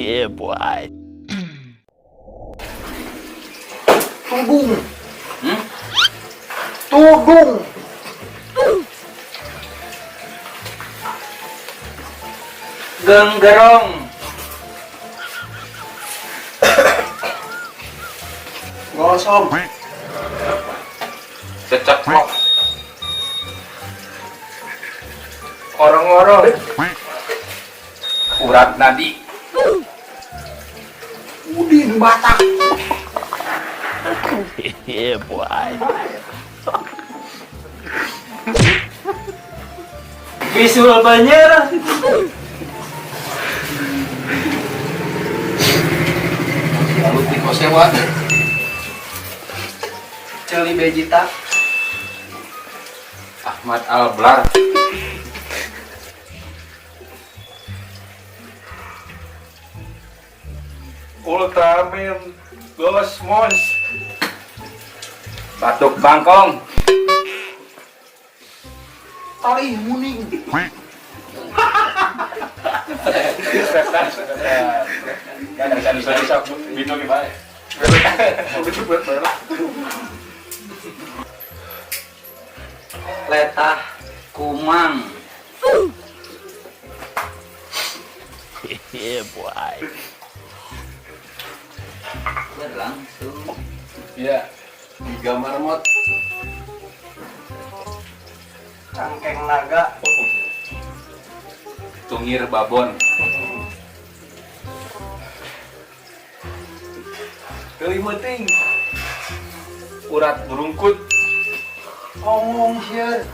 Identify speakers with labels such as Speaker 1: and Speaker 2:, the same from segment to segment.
Speaker 1: Yeah, boy.
Speaker 2: Tudung.
Speaker 3: Hmm?
Speaker 2: Tudung.
Speaker 3: Genggerong.
Speaker 2: Gosong.
Speaker 3: Seceklok. Orong-orong. Urat nadi.
Speaker 2: Udin Batak.
Speaker 1: Yeah, boy.
Speaker 3: Bisul banyer.
Speaker 4: Lalu tiko sewa.
Speaker 2: Celi Bejita.
Speaker 3: Ahmad Alblar.
Speaker 5: Ultraman Gosmos.
Speaker 3: Batuk bangkong.
Speaker 2: Tali Muning.
Speaker 5: Bisa bisa bisa gimana?
Speaker 3: Letah kumang.
Speaker 1: Yeah, boy.
Speaker 3: Berlangsung.
Speaker 4: Iya. Giga marmot.
Speaker 2: Cangkeng naga.
Speaker 3: Tungir babon.
Speaker 5: Kelimeting. Urat burungkut.
Speaker 2: Ngomong sieun.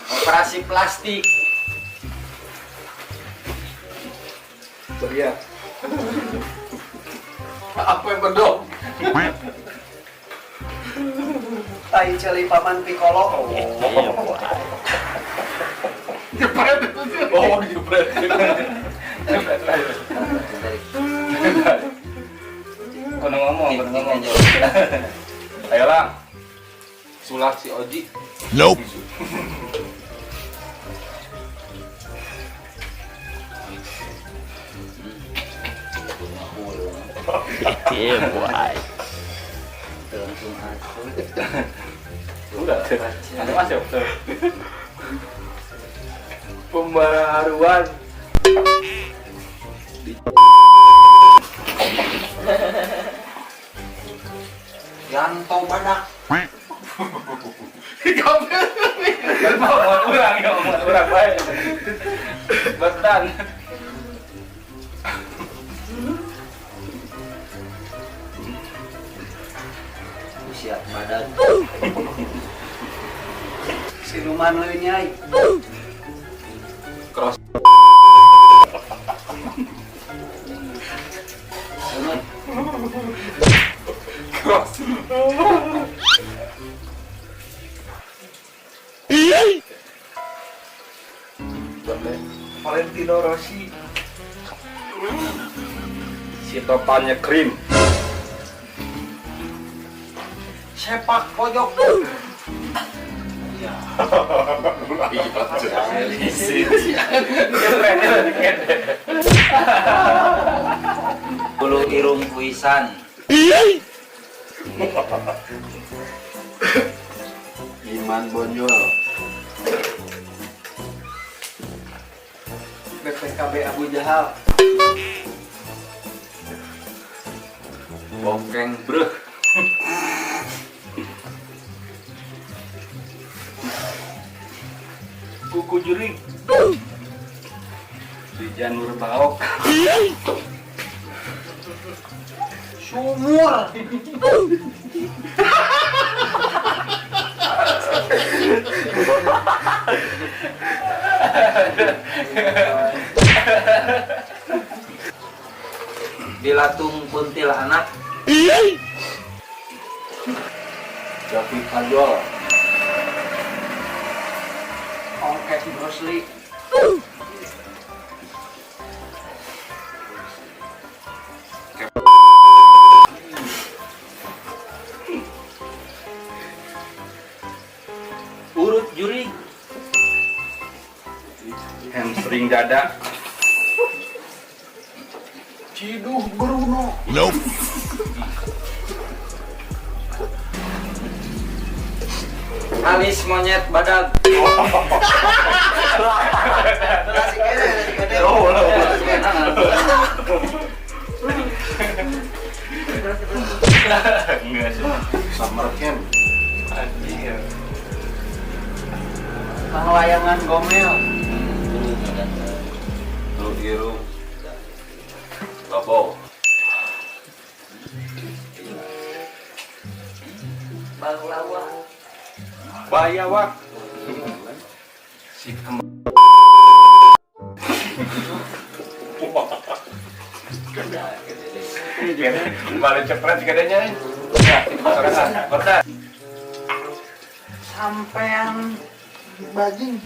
Speaker 3: Operasi plastik.
Speaker 4: Ceria. Apa yang bedok?
Speaker 2: Tai celi paman Piccolo.
Speaker 1: Yeah, boy.
Speaker 4: Jepret.
Speaker 5: Oh, jepret.
Speaker 3: Kudu ngomong, kudu ngomong.
Speaker 5: Ayo lang.
Speaker 3: Sulap si Oji.
Speaker 1: Nope. Yeah, boy.
Speaker 3: Langsung asup.
Speaker 5: Udah. Ada masuk. Pembaharuan.
Speaker 2: Yanto Badak.
Speaker 5: Kan mau orang ya, mau orang baik. Bertan.
Speaker 3: Usia badan.
Speaker 2: Siluman leunyai.
Speaker 3: Cross. Lumut.
Speaker 5: Cross.
Speaker 2: Valentino Rossi.
Speaker 5: Si topannya krim.
Speaker 2: Sepak pojok.
Speaker 3: Iya. Bulu irung kuisan.
Speaker 4: Iman Bonjol.
Speaker 2: BPKB Abu Jahal.
Speaker 3: Bongkeng breh.
Speaker 5: Kuku jurik.
Speaker 3: Di janur baok.
Speaker 2: Sumur.
Speaker 3: Dilatung kuntilanak.
Speaker 4: David Kajol.
Speaker 2: Ongkek Bruce Lee.
Speaker 3: Urut jurig.
Speaker 5: Ring dada.
Speaker 4: Ciduh Bruno.
Speaker 1: Nope.
Speaker 3: Alis monyet badag.
Speaker 2: Nasi kene, nasi kene.
Speaker 5: Oh, oh. Enggak sih.
Speaker 4: Summer camp.
Speaker 5: Anjir.
Speaker 2: Panglayangan gomel.
Speaker 4: Lu irung. Lobo.
Speaker 3: Banglawa.
Speaker 5: Bayawak. Si kembar. Balik cepet sih kadanya. Ya, bertahan.
Speaker 2: Sampean bajing.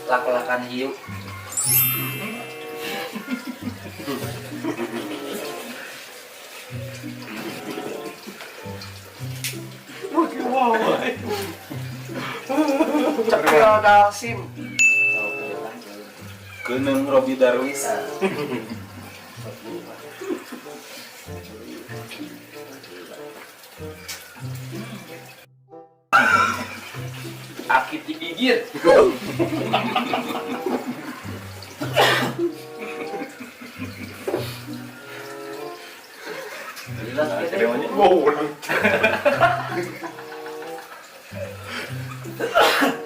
Speaker 3: Lak-lakan hiu.
Speaker 2: Cepil dalsim.
Speaker 5: Keuneng Robi Darwis. Aki digigit. Wow.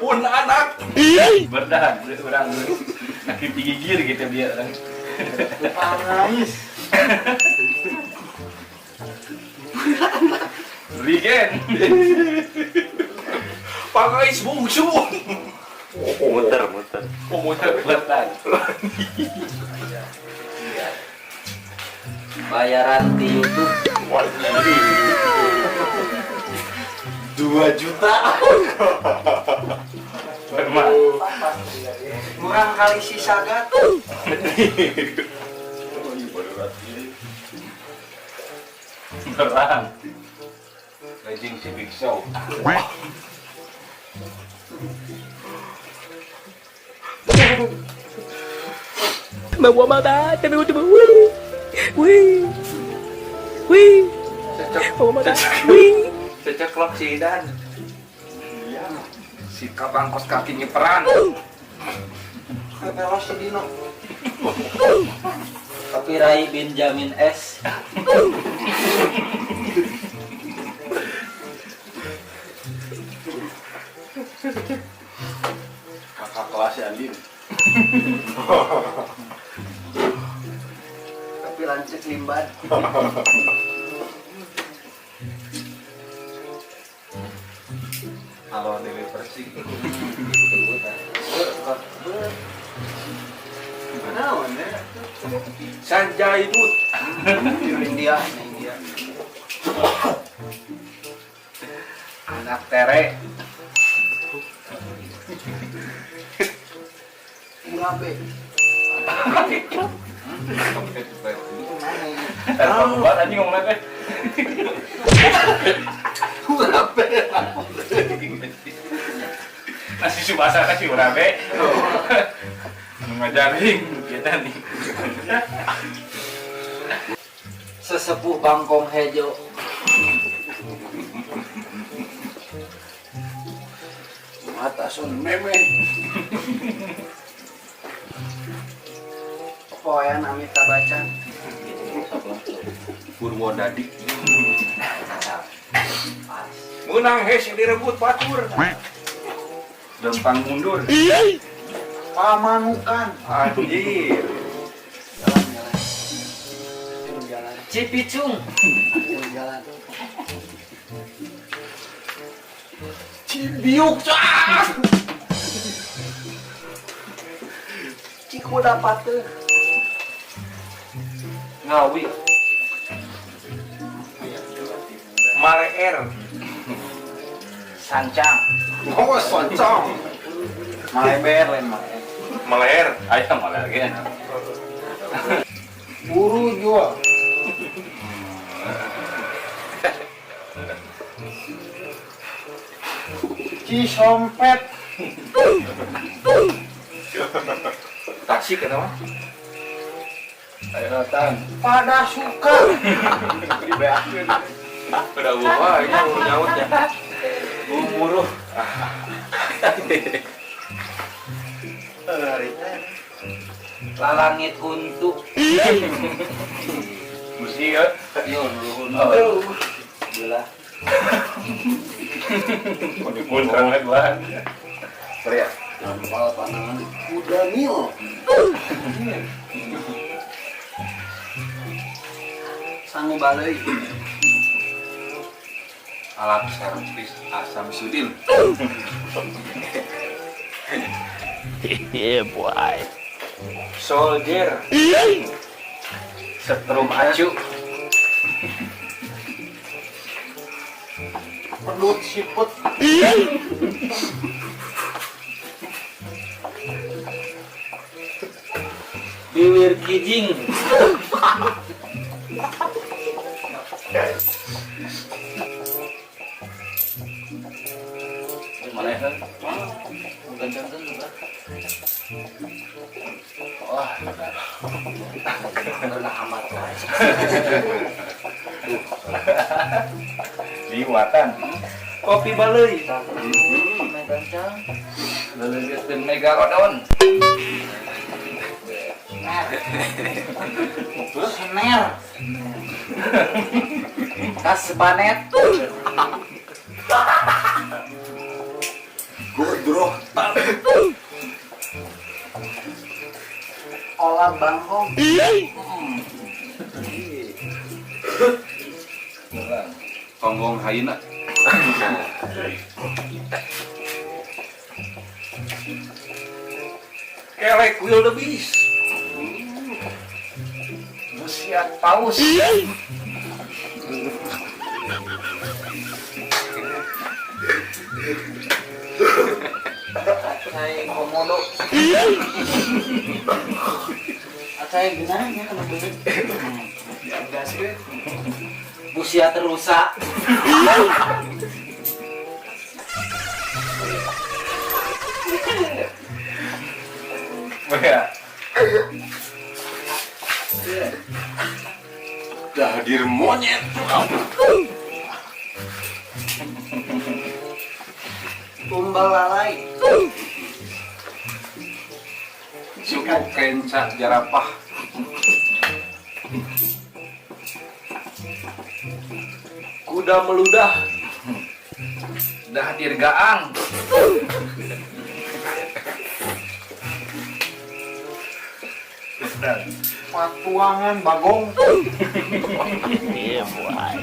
Speaker 5: Pun anak. Berdahan, berdahan. Aki digigir gitu dia.
Speaker 2: Pangais.
Speaker 5: Rigen. Pangais bungsu.
Speaker 1: Muter, muter.
Speaker 5: Oh, muter bertahan.
Speaker 3: Bayaran di YouTube.
Speaker 4: 2 juta.
Speaker 5: Bermah.
Speaker 2: Murang kali si sagat.
Speaker 5: Berang. Raging si Big Show. Seceklok si Idan. Si kabangkos kaki nyeperan.
Speaker 2: Pepelos si Dino.
Speaker 3: Kopi Rai Benjamin S.
Speaker 4: Kakak kelas Andin.
Speaker 2: Tapi lancet limban.
Speaker 5: Halo Dewi Persik.
Speaker 2: Naon ya?
Speaker 5: Sanjay Dutt.
Speaker 2: India, India.
Speaker 5: Anak tere.
Speaker 2: Urabe.
Speaker 5: Tanpa buat anjing ngomong apa?
Speaker 4: Urabe.
Speaker 5: Nasi Subasa kasih urabe. Nu ngajaring kita nih.
Speaker 3: Sesepuh Bangkong Hejo.
Speaker 4: Mata son meme.
Speaker 2: Poean Amitabh Bachchan.
Speaker 5: Purwodadi. Menang hese direbut batur. Lempang mundur.
Speaker 2: Pamanukan.
Speaker 5: Anjir.
Speaker 2: Jalan, jalan. Jalan,
Speaker 3: Cipicung.
Speaker 2: jalan.
Speaker 4: Cibiuk cah.
Speaker 2: Cikuda Pateuh.
Speaker 5: Ngawi. Maleer.
Speaker 3: Sancang.
Speaker 4: Oh, soncong.
Speaker 2: Maleber lain maleber.
Speaker 5: Maleer. Ayah maleer ge.
Speaker 2: Buru jual. Cisompet.
Speaker 5: Tasik kenapa? Ayo datang.
Speaker 2: Pada suka.
Speaker 5: Udah gua ini mau nyaut ya. Gumuruh.
Speaker 3: Lalangit untuk.
Speaker 5: Musik ya.
Speaker 3: Yo, nuhun. Belah.
Speaker 5: Muter gua.
Speaker 4: Pria. Nampal panangan kuda mil.
Speaker 2: Sangu balai.
Speaker 4: Alat servis Asam Sudin.
Speaker 1: Yeah, boy.
Speaker 5: Soldier. Setrum acu.
Speaker 2: Pedut siput.
Speaker 3: Biwir kijing.
Speaker 5: Mana ya?
Speaker 3: Bukan juga.
Speaker 5: Wah,
Speaker 3: Pernah amat.
Speaker 5: liwatan. Kopi balai.
Speaker 3: Megancang.
Speaker 5: Lelegetin megalodon.
Speaker 3: Sener. Tas banet.
Speaker 4: Godroh tan.
Speaker 2: Olah bangkong.
Speaker 4: Tonggong haina.
Speaker 5: Kelek wildebeest. Busiat paus.
Speaker 3: Acai komodo.
Speaker 2: Acai gunanya kalau beli.
Speaker 3: Busiat rusak.
Speaker 5: Ya.
Speaker 4: Dahdir monyet.
Speaker 2: Tumbal lalai.
Speaker 4: Suku kenca jarapah.
Speaker 5: Kuda meludah. Dahdir gaang.
Speaker 2: Patuangan bagong.
Speaker 1: Yeah, boy.